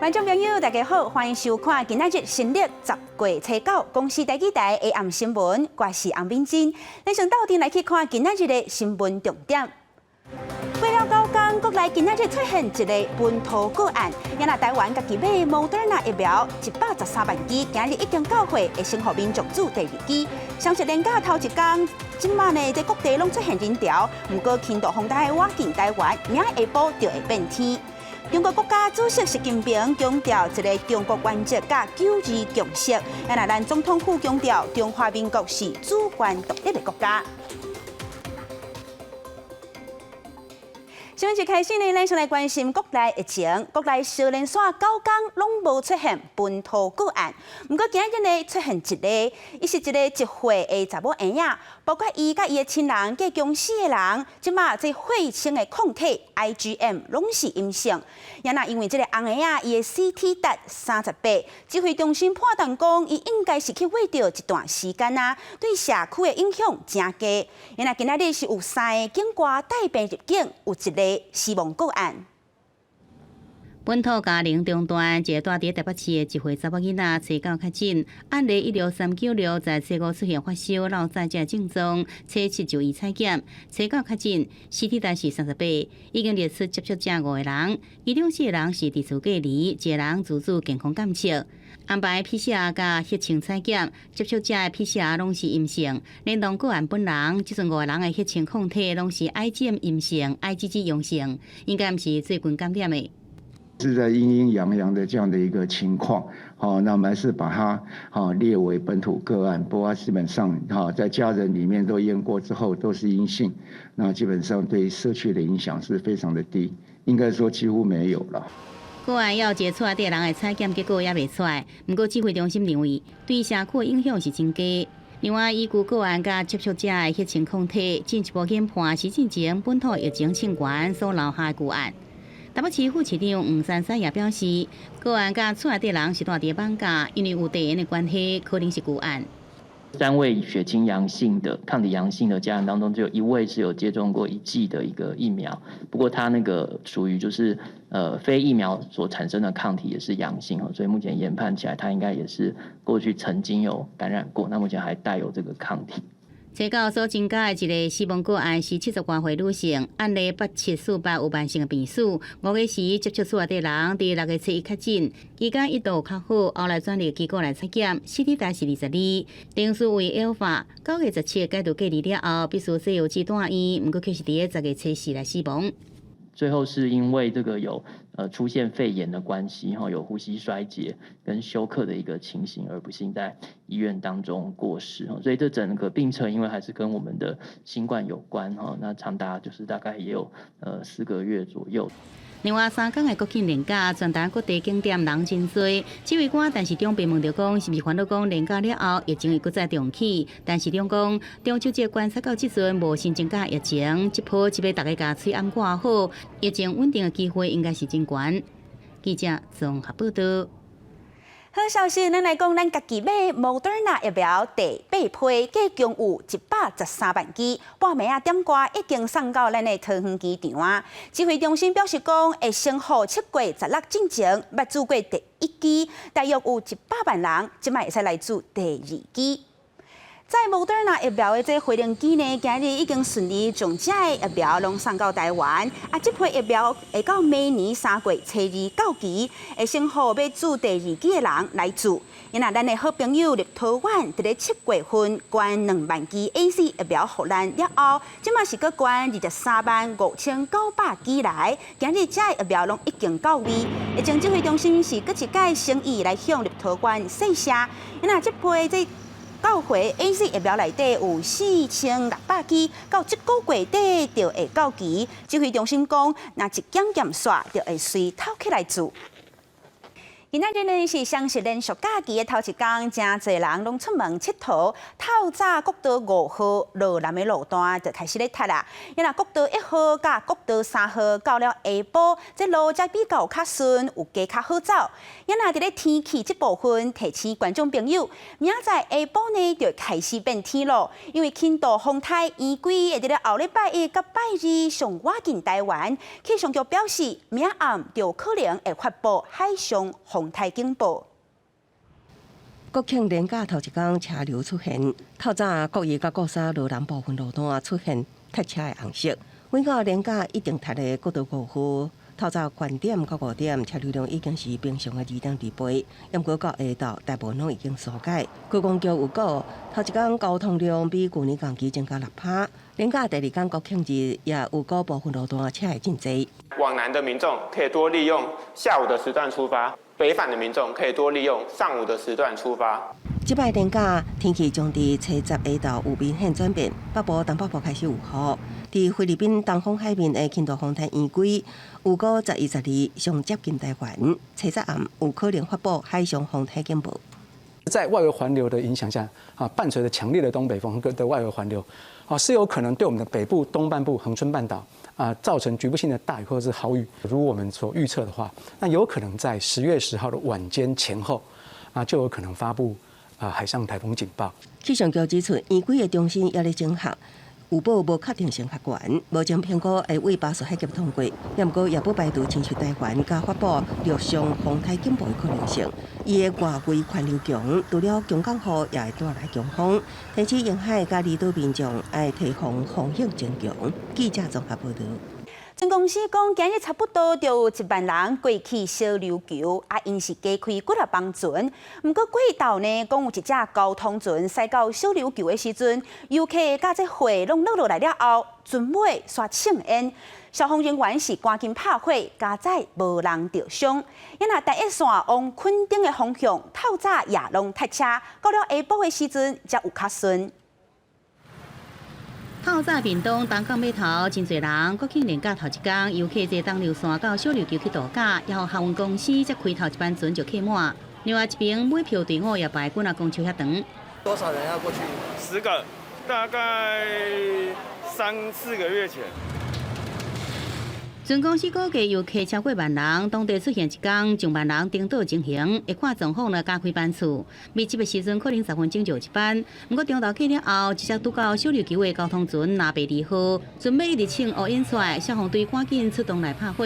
觀眾朋友，大家好，歡迎收看今仔日新曆10月初9公視台語台下暗新聞，我是洪敏珍。咱先鬥陣來去看今仔日的新聞重點。過了9工，國內今仔日出現一个本土個案，也若台灣家己買莫德納疫苗113萬劑，今日已經到貨，會先予民眾注第二劑。消息連假頭一工，這馬呢，這各地攏出現人潮，毋過輕度風台倚近台灣，明仔下晡就會變天。中國國家主席習近平強調一个中國原則佮九二共識，也若咱總統府強調中華民國是主權獨立的國家。新聞一開始呢，咱先來關心國內疫情。國內相連紲9工攏無出現本土個案，毋過今日呢出現一个，伊是一个1歲的查某嬰仔，包括伊佮伊的親人佮共四个人，這馬這血清的抗體 IgM 攏是陰性。也若因為這个紅嬰仔伊的 CT 值38，指揮中心判斷講，伊應該是去餵著一段時間啊，對社區的影響誠低。也若今仔日是有三个境外帶病入境，有一个死亡個案。本土嘉陵中段一个蹛佇台北市的1歲查某囡仔，初九確診，案例16396在初五出現發燒、落屎這症狀，初七就醫採檢，初九確診，CT 值是38，已經列出接觸者五個人，其中四個人是佇厝隔離，一個人自主健康監測。安排 PCR 佮血清採檢，接觸者的 PCR 攏是陰性，連同個案本人，這陣五個人的血清抗體攏是 IgM 陰性、IgG 陽性，應該毋是最近感染的。是在陰陰陽陽的這樣的一個情況，好，那我們還是把它列為本土個案。不過基本上在家人裡面都驗過之後都是陰性，那基本上對社區的影響是非常的低，應該說幾乎沒有了。個案要接觸的人的採檢結果猶未出來，毋過指揮中心認為對社區的影響是真低。另外，依據個案佮接觸者的血清抗體，進一步研判是進前本土疫情清源所留下的舊案。台北市副市長黃珊珊也表示，個案佮厝內底人是蹛佇艋舺，因為有地緣的關係，可能是舊案。三位血清陽性的抗體陽性的家人當中，只有一位是有接種過一劑的一個疫苗，不過他那個屬於就是非疫苗所產生的抗體也是陽性，所以目前研判起來，他應該也是過去曾經有感染過，那目前還帶有這個抗體。初九所增加的一个死亡個案是70外歲女性，案例8748有慢性病史，5月時接觸厝內底人，佇6月初一確診，期間一度較好，後來轉入機構來採檢，CT 值是22，病史為 Alpha，9月17解除隔離了後，必須西藥劑住院，毋過卻是佇咧10月初四來死亡。最後是因為這個有出現肺炎的關係，哈，有呼吸衰竭跟休克的一個情形，而不幸在醫院當中過世，所以這整個病程因為還是跟我們的新冠有關，哈，那長達就是大概也有4個月左右。另外3工的國慶連假，全台各地景點人真濟。指揮官陳時中被問著講，是毋是煩惱講連假了後疫情會閣再重起？陳時中講，中秋節觀察到這陣無新增加疫情，這波只欲大家共喙罨掛好，疫情穩定的機會應該是真懸。記者綜合報道。好消息，咱來講，咱家己買莫德納疫苗第八批，計共有113萬劑，半暝仔點外已經送到咱的桃園機場啊。指揮中心表示講，會先予7月16進前捌注過第一劑，大約有100萬人，這擺會使來注第二劑。在莫德納疫苗的這個飛行機呢，今日已經順利將這个疫苗攏送到台灣。啊，這批疫苗會到明年3月初2到期，會先予欲注第二劑的人來注。因為咱的好朋友立陶宛佇咧7月份捐2萬劑 AZ 疫苗予咱了後，這馬是閣捐23萬5900劑來。今日這个疫苗攏已經到位。疫情指揮中心是閣一擺誠意來向立陶宛謝謝。因為這批這到貨 AZ 疫苗內底有4600劑，到這個月底就會到期。指揮中心講，若一檢驗煞，就會隨透起來注。今仔日呢是雙十連續假期的頭一工，誠濟人攏出門𨑨迌。透早國道5號羅南的路段就開始咧塞啦。啊若國道1號佮國道3號到了下晡，這路才比較較順，有加較好走。啊若佇咧天氣這部分，提醒觀眾朋友，明仔載下晡呢就開始變天咯，因為輕度風颱圓規會佇咧後禮拜一佮拜二上倚近台灣。氣象局表示，明暗就可能會發布海上風颱警報。國慶連假頭一工車流出現，透早國一佮國三羅南部分路段出現塞車的紅色。每個連假一定塞的國道5號，透早原點到5點，車流量已經是平常的2.2倍。毋過到下晝，大部分攏已經疏解。觀光局有講，頭一工交通量比舊年同期增加6%。連假第二工國慶日也有講部分路段車會真濟。往南的民眾可以多利用下午的時段出發。北返的民眾可以多利用上午的時段出發。這擺連假天氣將佇初十下晝有明顯轉變，北部、東北部開始有雨。佇菲律賓東方海面的輕度風颱圓規，預估11、12上接近台灣，初十暗有可能發布海上風颱警報。在外圍環流的影響下，啊，伴隨着強烈的東北風的外圍環流，啊，是有可能對我們的北部、東半部、恆春半島啊，造成局部性的大雨或者是豪雨。如我們所預測的話，那有可能在10月10號的晚間前後，啊，就有可能發布啊海上颱風警報。氣象局指出，圓規的中心猶咧整合，預報無確定性較懸，目前評估會為巴士海峽通過，毋過也不排除侵襲台灣佮發布陸上風颱警報的可能性。伊的外圍環流強，除了強降雨，也會帶來強風。提醒沿海佮離島民眾愛提防風險增強。記者綜合報導。船公司講，今日差不多就有1萬人過去小琉球，啊，𪜶是加開幾若班船。毋過過晝呢，講有一隻交通船駛到小琉球的時陣，遊客佮這貨攏落落來了後，船尾煞衝煙，消防人員是趕緊拍火，佳哉無人著傷。啊若台一線往墾丁的方向，透早也攏塞車，到了下晡的時陣才有較順。透早屏東東港碼頭真濟人，國慶連假頭一工，遊客坐東流線到小琉球去度假，也予航運公司才開頭一班船就客滿。另外一邊買票隊伍也排幾若公尺遐長。多少人要過去？10個，大概3、4個月前。船公司估計遊客超過萬人，當地出現一工上萬人登島情形，會看狀況呢加開班次。密集的時陣可能10分鐘就有一班。毋過中晝過了後，一隻拄到小琉球的交通船若袂離號，船尾一直衝烏煙出來，消防隊趕緊出動來拍火。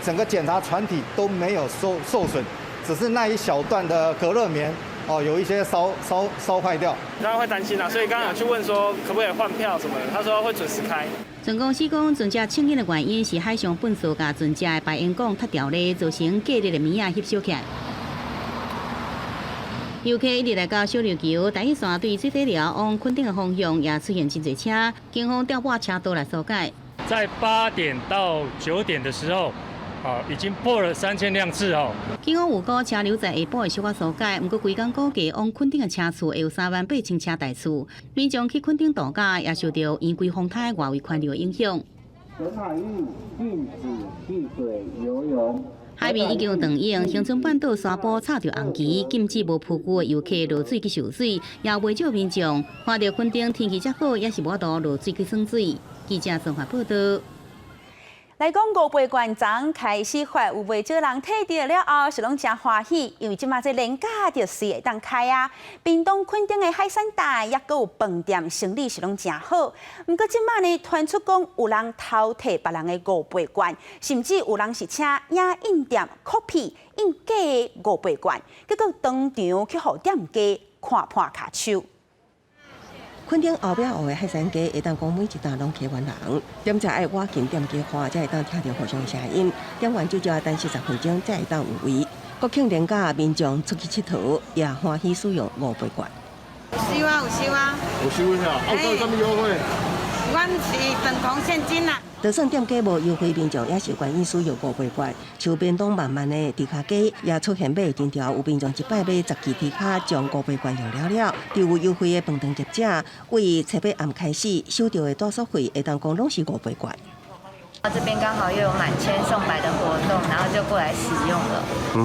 整個檢查船體都沒有受損，只是那一小段的隔熱棉哦，有一些燒壞掉。當然會擔心啦，所以剛剛有去問說可不可以換票什麼的，他說會準時開。船公司講，船隻衝煙的原因是海上糞埽佮船隻的排煙管脫掉咧，造成隔熱的棉仔翕燒起來。遊客一直來到小琉球，台一線對水底寮往墾丁的方向也出現真濟車，警方調撥車道來疏解。在8點到9點的時候，啊，已經破了3000輛次哦。警方有講車流在下晡會小可疏解，毋過規工估計往墾丁的車次會有3萬8千車台次。民眾去墾丁度假也受到圓規風颱外圍環流的影響。本海域禁止戲水游泳。海面已經有長湧，恆春半島沙埔插著紅旗，禁止無浮具的遊客落水去受水，也袂少民眾看著墾丁天氣遮好，也是無法度落水去耍水。記者綜合報導。來講五倍券昨開始發，有袂少人摕著了後是攏誠歡喜，因為這馬這連假就隨會當開啊。屏東墾丁的海產店，抑閣有飯店生意是攏誠好。毋過這馬呢，傳出講有人偷摕別人的五倍券，甚至有人是請影印店 copy 印假的五倍券，結果當場去予店家看破跤手。墾丁後壁湖的海產街，會當講每一擔攏客滿人，點者愛倚近店家看，才會當聽著互相聲音。點完至少等40分鐘，才會當有位。國慶連假，民眾出去𨑨迌，也歡喜使用五倍券。有收啊，有收啊。有收啊？啊，有啥物優惠？阮是等同現金啦。就算店家無優惠，民眾也是願意使用五倍券。像屏東慢慢的豬跤雞也出現買人潮，有民眾一擺買10支豬跤，將五倍券用了了。佇有優惠的飯店業者，為初八暗開始收著的住宿費，會當講攏是五倍券。這邊剛好又有滿千送百的活動，然後就過來使用了。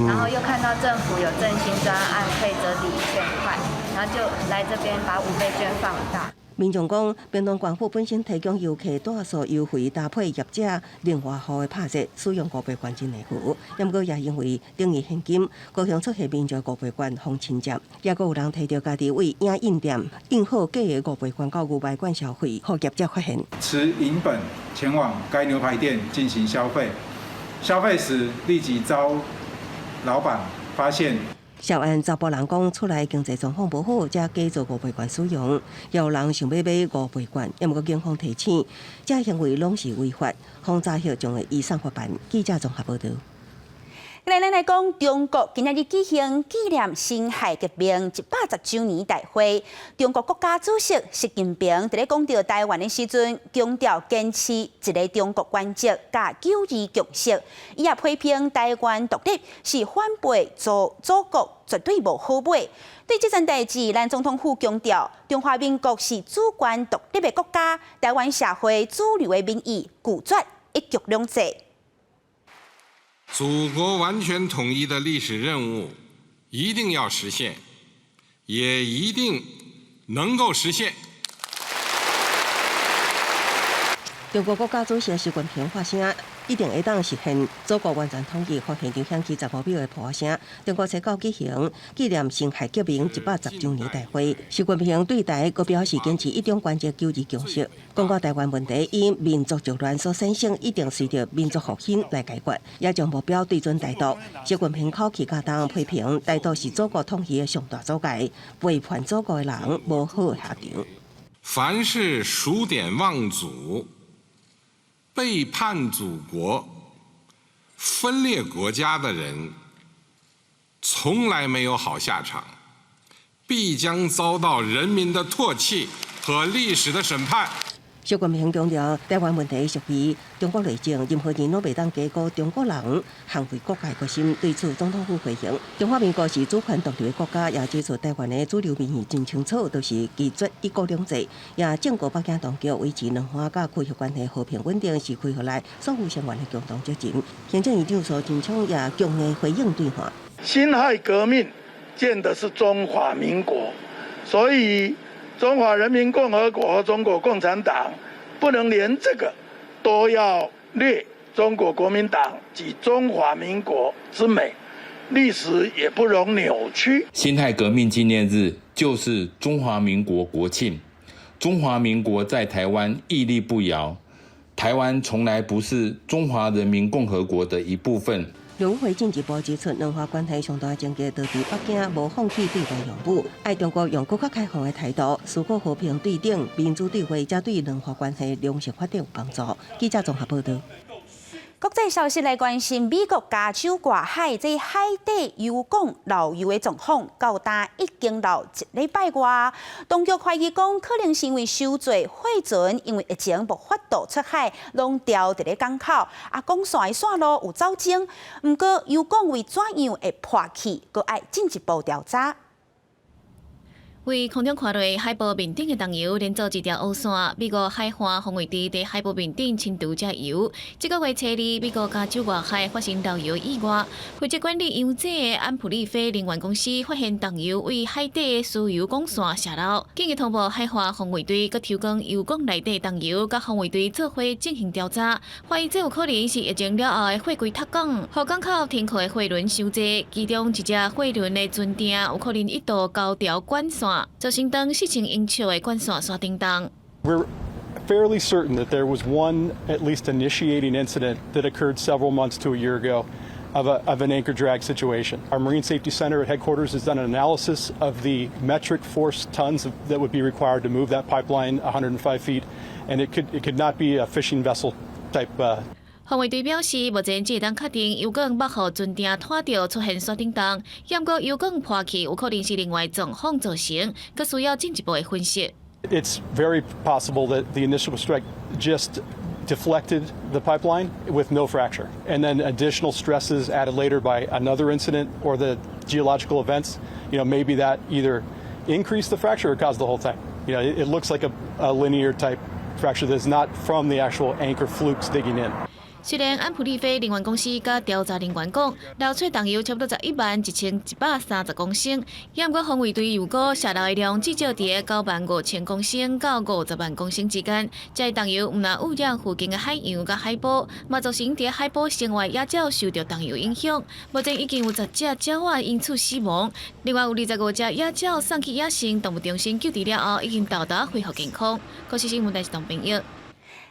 然後又看到政府有振興專案，可以折抵1000塊，然後就來這邊把五倍券放大。民眾講，屏東縣府本身提供遊客住宿優惠，搭配業者另外號的拍折，使用五倍券真會好。毋過也因為等於現金，高雄出現民眾五倍券予侵佔，也閣有人提著家己為影印店印好假的五倍券到牛排館消費，予業者發現。持影本前往該牛排店進行消費，消費時立即遭老闆發現。涉案查埔人講，厝內經濟狀況無好，才假做五倍券使用。也有人想欲買五倍券，毋過警方提醒，這行為攏是違法，予查獲將會移送法辦。記者綜合報導。來，咱來講，中國今仔日舉行紀念辛亥革命110週年大會。中國國家主席習近平佇咧講著台灣的時陣，強調堅持一個中國原則佮九二共識。伊也批評台灣獨立是反背祖國，絕對無好尾。對這件代誌，咱總統府強調，中華民國是主權獨立的國家，台灣社會主流的民意拒絕一國兩制。祖國完全統一的歷史任務一定要實現，也一定能夠實現。中國國家主席習近平發聲，一定會當實現祖國完全統一，予現場響起15秒的炮仔聲。中國初九舉行紀念辛亥革命110週年大會，習近平對台閣表示堅持一中原則九二共識，講到台灣問題因民族叛亂所產生，一定隨著民族復興來解決，也將目標對準台獨。習近平口氣較重，批評台獨是祖國統一的上大阻礙，背叛祖國的人無好下場。凡是數典忘祖、背叛祖國、分裂國家的人，從來沒有好下場，必將遭到人民的唾棄和歷史的審判。習近平強調，台灣問題屬於中國內政，任何人攏袂當低估中國人捍衛國家決心。對此，總統府回應：中華民國是主權獨立的國家，也指出台灣的主流民意真清楚，就是拒絕一國兩制。也警告北京當局維持兩岸佮區域關係和平穩定，是區域內所有成員的共同責任。行政院長蘇貞昌也強硬回應對話：辛亥革命建的是中華民國，所以中華人民共和國和中國共產黨不能連這個都要掠中國國民黨及中華民國之美，歷史也不容扭曲。辛亥革命紀念日就是中華民國國慶，中華民國在台灣屹立不搖，台灣從來不是中華人民共和國的一部分。陸委會進一步指出，兩岸關係上大症結就佇北京無放棄對台讓步，愛中國用閣較開放的態度，思考和平對等、民主對話，才對兩岸關係良性發展有幫助。記者綜合報導。國際消息來關心，美國加州外海這海底油管漏油的狀況，到今已經漏一禮拜外，當局懷疑講可能是因為傷濟貨船，因為疫情無法度出海，攏牢佇咧港口，啊，管線的線路有走鐘，毋過油管為怎樣會破去，閣愛進一步調查。為空中看落海埔面頂的重油連做一條烏線，美國海岸防衛隊佇海埔面頂清除這油。這個月初二，美國加州外海發生漏油意外，負責管理油井的安普利菲能源公司發現重油為海底輸油管線洩漏，緊急通報海岸防衛隊，閣抽檢油管內底重油，佮防衛隊做伙進行調查，懷疑這有可能是疫情了後的貨櫃塞港，予港口停靠的貨輪傷濟，其中一隻貨輪的船碇有可能一度勾著管線。造成長4000英尺的管線山頂洞。 We're fairly certain that there was one, at least initiating incident that occurred several months to a year ago of an anchor drag situation. Our Marine Safety Center at headquarters has done an analysis of the metric force tons that would be required to move that pipeline 105 feet, and it could not be a fishing vessel type. 防衛隊表示，目前只會當確定油管捌予船碇拖著出現山頂洞，毋過油管破去有可能是另外狀況造成，閣需要進一步的分析。 It's very possible that the initial strike just deflected the pipeline with no fracture, and then additional stresses added later by another incident or the geological events, maybe that either increased the fracture or caused the whole thing. It looks like a linear type fracture that's not from the actual anchor flukes digging in. 雖然安普利飛能源公司佮調查人員講，流出重油差不多111,130公升，也毋過防衛隊預估洩漏的量至少佇95,000公升到500,000公升之間。這個重油毋但污染附近的海洋佮海波，嘛造成佇海埔生活野鳥受著重油影響。目前已經有10隻鳥仔因此死亡，另外有25隻野鳥送去野生動物中心救治了後，已經到達恢復健康。國視新聞台是董朋友。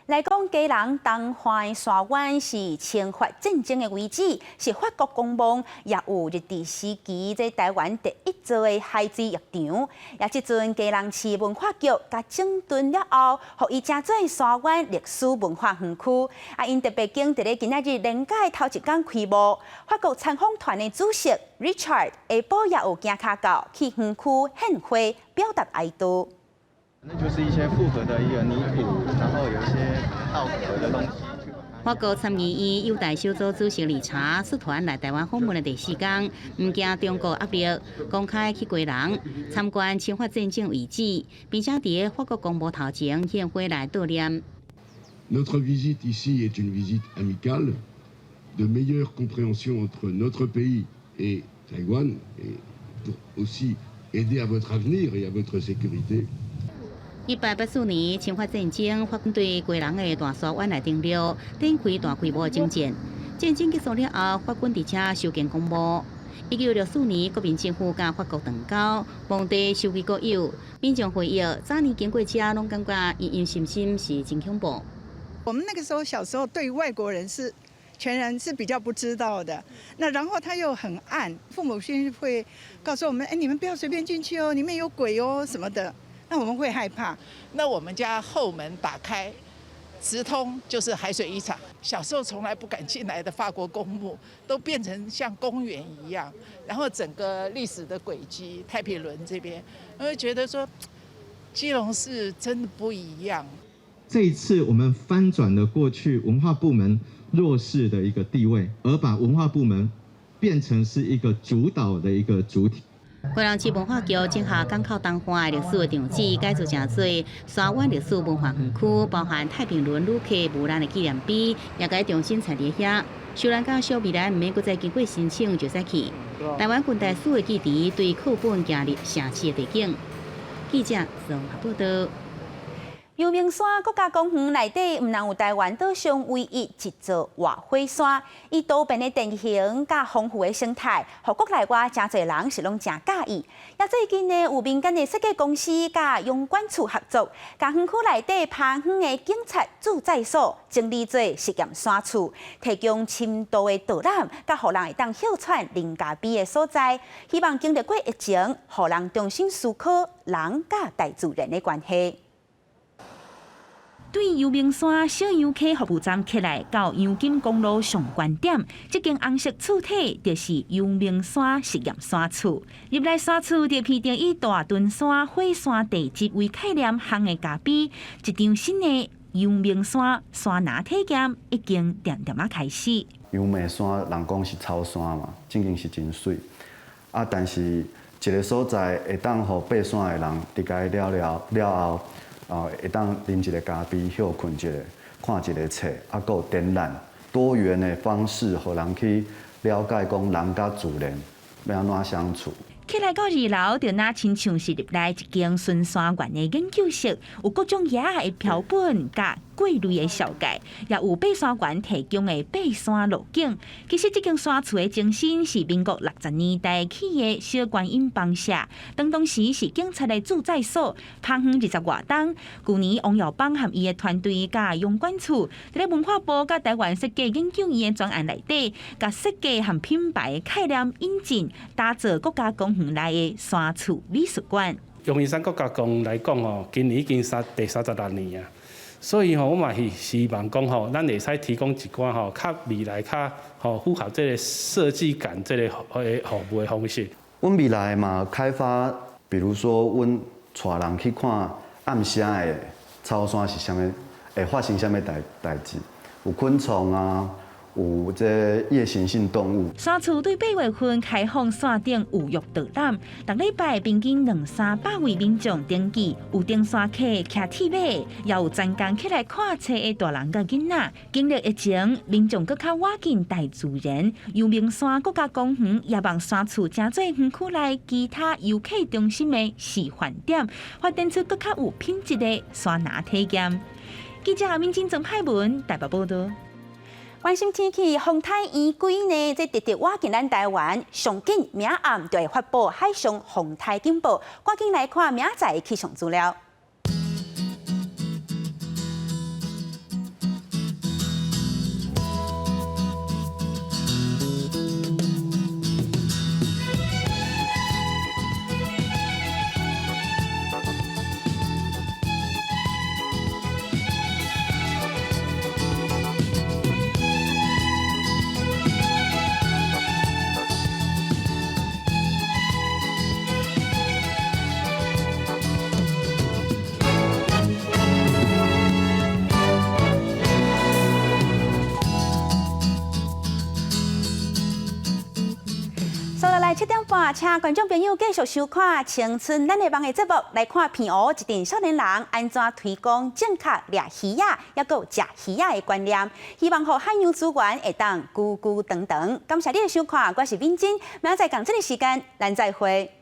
來講，基隆東岸沙灣是清法戰爭的遺址，是法國公墓，也有日治時期這臺灣第一座的海水浴場。也這陣基隆市文化局共整頓了後，予伊成做沙灣歷史文化園區。啊，𪜶特別揀佇咧今仔日連假頭一工開幕，法國參訪團的主席 Richard 下晡也有行跤到去園區獻花，表達哀悼。那就是一些複合的一個泥土，然後有一些稻殼的東西。法國參議院優待小組主席理查率團來臺灣訪問的第四天，毋驚中國壓力，公開去基隆參觀清法戰爭遺址，並且佇法國公墓頭前獻花來悼念。 Notre visite ici est une visite amicale, de meilleure compréhension entre notre pays et Taïwan, et pour aussi aider à votre avenir et à votre sécurité. 1884年，清法戰爭，法軍對基隆的大沙灣來登陸，展開大規模征戰。戰爭結束了後，法軍佇遮修建公墓。1964年，國民政府佮法國斷交，墓地收歸國有。民眾回憶，早年經過遮，攏感覺陰陰森森，是真恐怖。我們那個時候小時候對外國人是全然是比較不知道的。那然後他又很暗，父母親會告訴我們：哎，你們不要隨便進去哦，裡面有鬼哦什麼的。那我們會害怕。那我們家後門打開，直通就是海水浴場。小時候從來不敢進來的法國公墓，都變成像公園一樣。然後整個歷史的軌跡，太平輪這邊，我會覺得說，基隆市真的不一樣。這一次我們翻轉了過去文化部門弱勢的一個地位，而把文化部門變成是一個主導的一個主體。基隆市文化局整合港口東岸的歷史的場址，改造成做沙灣歷史文化園區，包含太平輪旅客遇難的紀念碑，也共重新設佇遐。受難家屬未來毋免閣再經過申請就使去。臺灣近代史的記憶對課本行入城市的地景。記者綜合報道。陽明山國家公園內底，毋但有臺灣島上唯一一座活火山，伊多變的地形佮豐富的生態，予國內外誠濟人是攏誠佮意。也最近呢，有民間的設計公司佮陽管處合作，共園區內底芳園的警察駐在所整理做實驗山厝，提供深度的導覽，佮予人會當歇喘啉咖啡的所在。希望經歷過疫情，予人重新思考人佮大自然的關係。對陽明山小洋溪服務站起來到陽金公路上懸點，這間紅色厝體就是陽明山實驗山厝。入來山厝就鼻著以大屯山火山地質為概念烘的咖啡，一場新的陽明山山林體驗已經恬恬仔開始。陽明山人講是草山嘛，正經是真媠。啊，但是一個所在會當予爬山的人佇共了了了後。啊，會當啉一个咖啡，歇睏一下，看一个冊，啊，閣有展覽，多元的方式，予人去了解講人佮自然欲按怎相處。起來到二樓，就若親像是入來一間巡山員的研究室，有各種野的標本佮過濾的紹介，也有爬山員提供的爬山路徑。其實這間山厝的前身是民國60年代起的小觀音房舍，當時是警察的駐在所，芳園20外冬。舊年王耀邦和伊的團隊佮陽管處，佇咧文化部佮臺灣設計研究院的專案內底，共設計和品牌概念引進，打造國家公園內的山厝美術館。陽明山國家公園來講吼，今年已經第36年啊，所以吼，我嘛是希望講吼，咱會使提供一寡吼較未來較吼符合這個設計感這个服務的方式。阮未來嘛開發，比如說阮帶人去看暗時的草山是啥物，會發生啥物代誌，有昆蟲啊，有這夜行性動物。山厝對8月份開放山頂預約導覽，逐禮拜平均兩三百位民眾登記，有登山客騎鐵馬，也有專工起來看冊的大人佮囡仔。經歷疫情，民眾閣較倚近大自然，陽明山國家公園也望山厝成做園區內其他遊客中心的示範點，發展出閣較有品質的山林體驗。記者阿敏晶、曾派文台北報導。關心天氣，風颱圓規呢？這直直倚近咱台灣，上緊明暗就會發布海上風颱警報。趕緊來看明仔載氣象資料。7點半，請觀眾朋友繼續收看《青春咱的網》的節目，來看澎湖一陣少年人按怎推廣正確掠魚仔，抑閣有食魚仔的觀念，希望予海洋資源會當久久長長。感謝你的收看，我是敏珍，明仔載仝這个時間，咱再會。